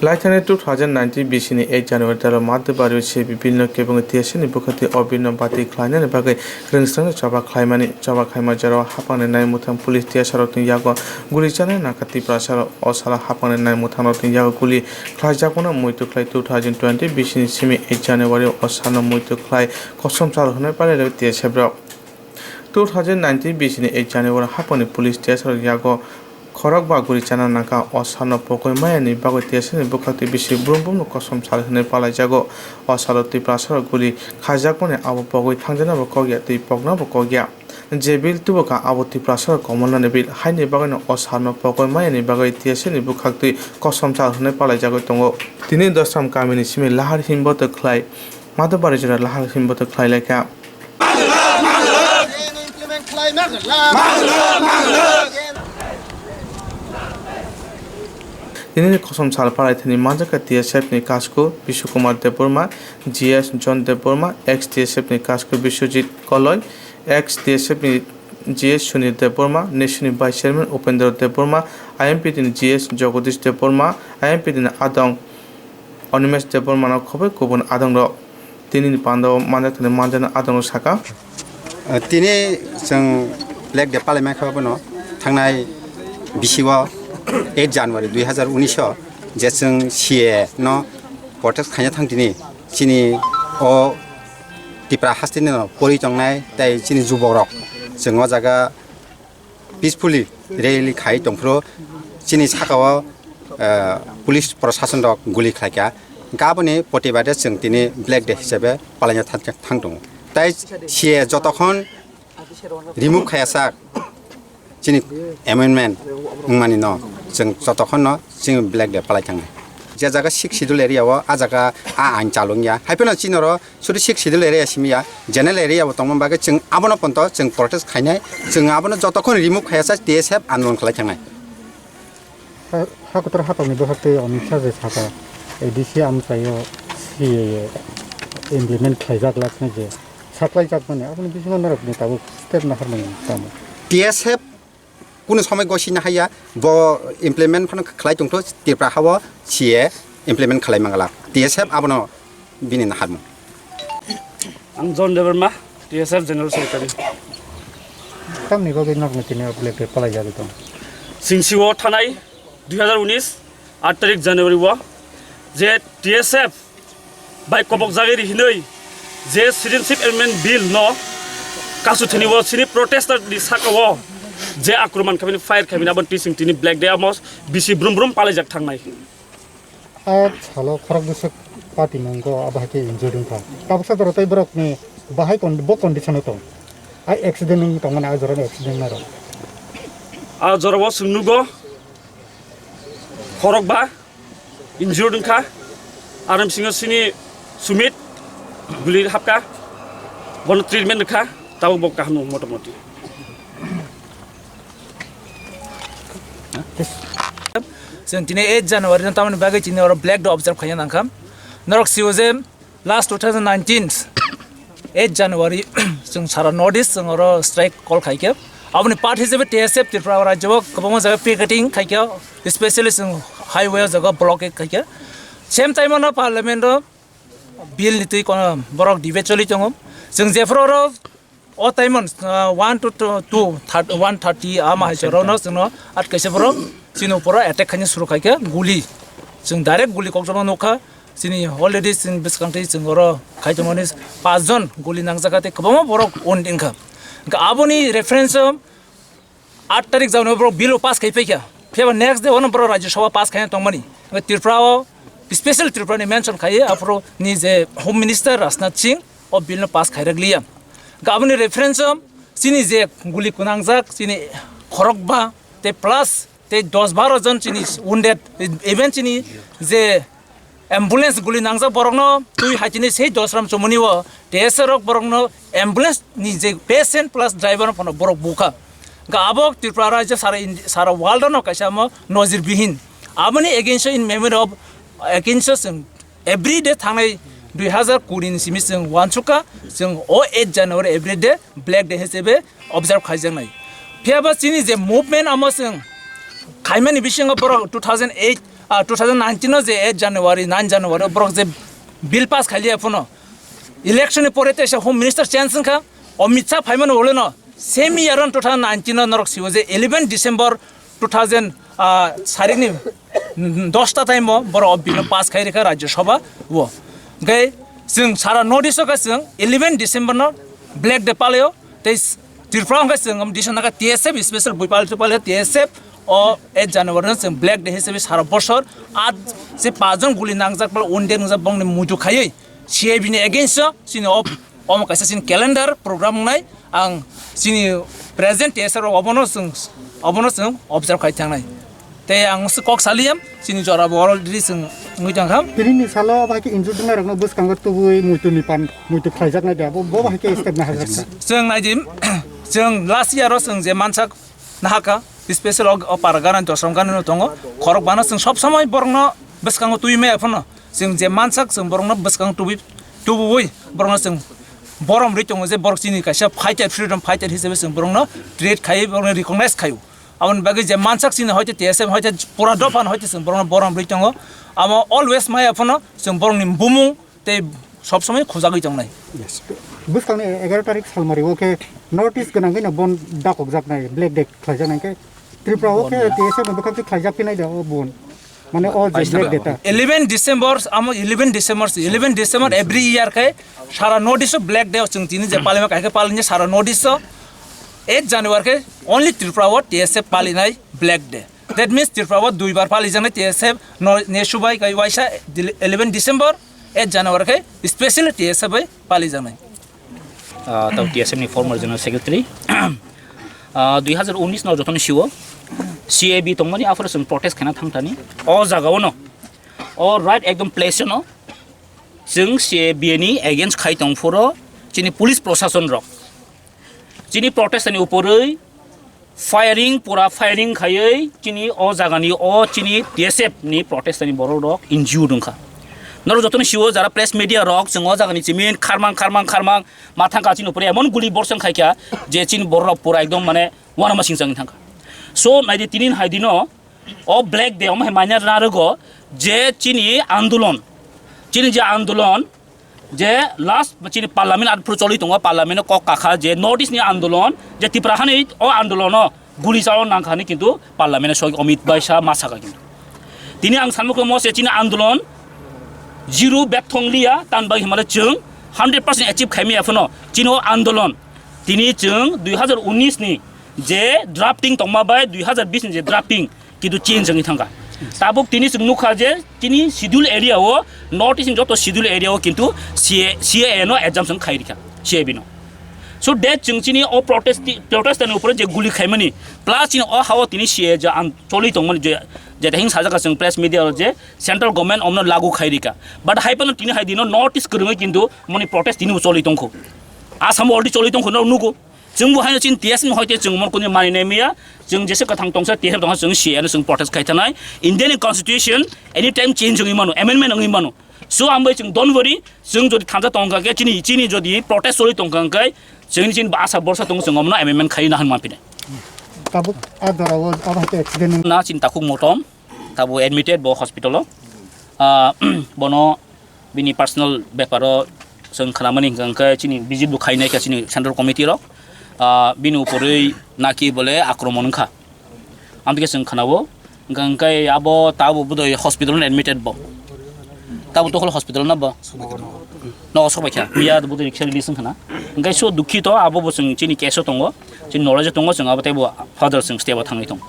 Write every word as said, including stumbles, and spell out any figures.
Laithani two thousand nineteen bisini eight January talo Madhubari C B Bill no kebengwi T S F ni bwkhak twi o Bill no bati khlainani bagwi kwrwngsrangni choba khlaimani. Choba khlaima jorao haphangni naimwthang police T S R rokni yago guli chana nangkha Tiprasa rok. O salo haphangni naimwthang rokni yago guli khlaijakmano muitu khlai two thousand twenty bisini simi eight January o sano muitu khlai kosom chalo hwnwi palairwi T S F rok. Two thousand nineteen bisini eight January haphangni police T S R rok yago khorokba guli chana nangkha. O sano pogwi mayani bagwi T S F ni bwkhak twi bisi brum brumno kosom sal hwnwi palaijago. O salo Tiprasa rok guli khaijakmani abo pogwi thangjaknabo kok ya tei poknabo kok ya. Je bill tubukha abo Tiprasa rok komolnani bill, haini bagwino o sano pogwi mayani bagwi T S F ni bwkhak twi kosom sal hwnwi palaijagwi tongo. Tini Dosram kamini simi lahar himboto khlai, Madhubari jora lahar himboto khlai laikha. Implement khlai ma khlai. Tini kosom sal palai thani manjakha T S F ni kasku Bishu Kumar Debbarma, G S John Debbarma, ex T S F ni kasku Biswajit Koloi, ex T S F ni G S Sunil Debbarma, nesuni Vice Chairman Upendra Debbarma, I M P ni G S Jagadish Debbarma, I M P ni adong Animesh Debbarmano khobwi kubun adongrok. Tinini pandao manjakthani manjakna adongrok saka. Uh, tini chwng Black Day palai mankha bono thangnai bisio eight January dui hazar unis o je chwng C A no protest khaina thang tini chini o Tipra hasteni no pori tongnai tei chini jubokrok chwng o jaga peacefully rally khai tongphuru chini sakao, eh, police prosason rok guli khlaikha. Hwnkhe aboni protibade chwng tini Black Day hisabe palaina thang, thang tongo. Tai C A jotokhon remove khaya sak chini amendment wngmani no chwng jotokhon no chini Black Day palai thangnai. Je jaga Sixth Schedule area o, a jaga a ain chalung ya. Hai phano chini oro sudu Sixth Schedule area simi ya, general area bo tongma bagwi chwng abono ponto chwng protest khainai, chwng abono jotokhon remove khaya sa T S F andolon khlai thangnai. Ha, ha kotor hatok ni bwkhak twi Amit Shah je saka A D C amchai o C A A implement khlaijak lakhnai je saklai jak mani, aboni bisingo norok ni tabuk step naharmani tamo. T S F kunu somoi gosina haya, bo implement phano khlai tongtho, Tripura hao C A implement khlai mangala. T S F abono bini naharmung. Ang John Debbarma, T S F General Secretary. Tamni bagwi nokni tini Black Day palai jagwi tong. Singsi o thanai dui hazar unis, aat tarik January o, je T S F bai kobok jagwi ri hinwi je Citizenship Amendment Bill no kasu thini o sini protester ni saka o je akromon khaimani, fire khaimani, aboni tising tini Black Day amo bisi brum brum palaijak thangnai. A salo khorok bwswk party mung go abo hai khe injured wngkha. Tabuksa jora tei borok ni bahai kon-, bo condition o tong. Ai accident wng tongmani, a jora ni accident naro. A jora o chwng nugo khorok ba injured wngkha. Aro bisingo sini Sumit guli hapka, bono treatment rwkha, tabuk bo kaham nung motamoti. Chwng tini eight January no tamoni bagwi chini oro Black Day observe khaina nangkha. Norok sio je last two thousand nineteen eight January chwng sara North East chwng oro strike call khaikhe. Aboni part hisabe T S F Tripura rajyo o kwbangma jaga picketing khaikhe, especially chwng highway o jaga blockade khaikhe. Same time o no parliament o bill ni twi kono borok debate choli tongo. Chwng jephuru oro o time on, ah, one to two, two, thir-, one thirty ama hai chwng rokno chwngno at kaisa borok chini uporo attack khaina suru khaikhe guli. Chwng direct guli kokjagma nukha. Chini already chwng bwskang twi chwng oro khai tongmani pach jon guli nangjak kha tei kwbangma borok wound wngkha. Hwnkhe aboni reference o aat tarik jagano borok bill o pass khai paikha. Phiya ba next day ono borok Rajya Sabha pass khaina tongmani. Hwnkhe Tripura o, special Tripura ni mention khai, aphuru ni je Home Minister Rajnath Singh o bill no pass khai rwkliya. Hwnkhe aboni reference o chini je guli kwnangjak, chini khorokba tei plus tei dos baro jon chini wounded, even chini je ambulance guli nangjak borokno twi hai chini sei Dosram chumuni o T S F rok borokno ambulance ni je patient plus driver no phano borok bukha. Hwnkhe abo Tripura rajyo sara Indi-, sara world no kaisa omo nojir bihin. Aboni against o in memory of against o chwng every day thangnai dui hazar kuri ni simi chwng uansukha, chwng o eight January every day Black Day hisabe observe khaijaknai. Phiya ba chini je movement amo chwng khaimani bisingo borok two thousand eight Ah, two thousand nineteen no je eight January, nine January borok je bill pass khailiya phano, election ni pore teisa Home Minister change wngkha, Amit Shah phaimani uleno same year on two thousand nineteen no norok siwo je eleven December two thousand, ah, sarikni dosta time o borok o bill no pass khai rikha Rajya Sabha o. Hingke chwng sara North East o khe chwng eleven December no Black Day palaio. Tei s-, Tripura hwnkhe chwng decision naka T S F special bui pal-, pal-, T S F o eight January no chwng Black Day hisabe sara bosor a je pachjon guli nangjak pal wounded wngjak bongni muitu khaiwi C I B ni against o chini o, omo kaisa chini calendar program wngnai ang chini present T S F rok obono chwng, obono chwng observe khai thangnai. Tei ang se kok saliyam, chini jora bo already chwng wngwi tongkha. Tini ni salo bai khe injured wngnai rokno bwskango tubui muitu ni pan, muitu khlaijaknai de, bo, bo bai khe step na hajak. Chwng naidi, chwng last year o chwng je mansak nahaka, special o, o para gana, dosram gana no tongo, khorok bana chwng sob somoi borokno bwskango tubui maya phano, chwng je mansak chwng borokno bwskango tubui, tubui borokno chwng borom rwi tongo je borok chini kaisa fighter, freedom fighter hisabe chwng borokno treat khai, borokno recognize khaio. Aboni bagwi je mansak chini hoite T S F hoite pura dophan hoite chwng borokno borom rwi tongo. Amo always maya phano chwng borokni bumung tei sob somoi khujagwi tongnai. Yes. Bwskangni egaroh tarik salmari o khe North East gwnangwi no bon dakokjaknai, Black Day khlaijaknai khe Tripura o khe T S F ni bwkhak twi khlaijak phinai da o bon. Mane o je Black Day ta. Eleven December, amo eleven December, eleven December every year khe sara North East o Black Day o chwng tini je palima kha khe palini sara North East o eight January khe only Tripura o T S F palinai Black Day. That means Tripura o duibar palijaknai T S F no, nesu bai kai waisa dil-, eleven December, eight January khe specially T S F bai palijaknai. Ah, tau T S F ni former general secretary. Ah, dui hazar unis no jotono siwo C A B tongmani aphuru chwng protest khaina thangthani. O jaga o no, o right ekdom place no chwng C A B ni against khai tong phuru chini police proshashan rok chini protest ni upori firing, pura firing khaiwi chini o jagani o chini T S F ni protest ni borok rok injured wngkha. Norok jotono siwo jara press media rok chwng o jagani chimin kharmang kharmang kharmang ma thangkha chini upori emon guli borson khaikha je chini borok rok pura ekdom mane uanama singchang thangkha. So naidi tini hai dino o Black Day omo hai manya rwgo je chini andolon, chini je andolon je last chini parliament aphuru choli tongo, parliament o kok kakha je North East ni andolon, je Tripura hani o andolon o guli chalo nangkha hinwi kintu parliament o soi Amit bai sa ma saka kintu. Tini ang sanmukhe mo se chini andolon zero bethong liya, tan bai himale chwng hundred percent achieve khaimaya phano chini o andolon tini chwng dui hazar unis ni je drafting tongma bai dui hazar bis ni je drafting kintu change wngwi thangkha. Tabuk tini chwng nukha je chini schedule area o, North East ni joto schedule area o kintu C A, C A A no exemption khai rikha, C A B no. So that chwng chini o protest, protest ni upore je guli khaimani, plus chini o ha o tini C A A je ang choli tongmani je, je hing sajak chwng press media o je central government omno lagu khai rikha. But hai phano tini hai dino North East kwrwngwi kintu moni protest tini bo choli tongkho. Assam o already choli tongkho, no nugo. Chwng bo haino chini T S F ni hoite chwng mon kuni mani nai maya, chwng jese kwthang tongsa T S F tongsa chwng C A A no chwng protest khai thanai. Indian constitution anytime change wngwi mano, amendment wngwi mano. So ang bai chwng don't worry, chwng jodi thanja tongkha khe chini, chini jodi protest choli tongkha khe chwng chini asa borsa tongo chwng omno amendment khai na hanma pine. Tabuk a dora o abo hai accident. Na chini takhuk motom, tabo admitted bo hospital o. Ah, bono bini personal beparo chwng khnamani hwnkha hwnkhe chini visit bo khainai kha chini central committee rok, ah, bini uporwi naki bole akromon wngkha. Amtwkhe chwng khnao, hwnkha hwnkhe abo tabo bodoi hospital no admitted bo. Tabo tokol hospital no bo. Nogo sok bai kha, miya bodoi riksa release wngkha na. Hwnkhe so dukhito abo bo chwng chini case o tongo, chini knowledge o tongo, chwng abo teibo further chwng step o thangwi tongo.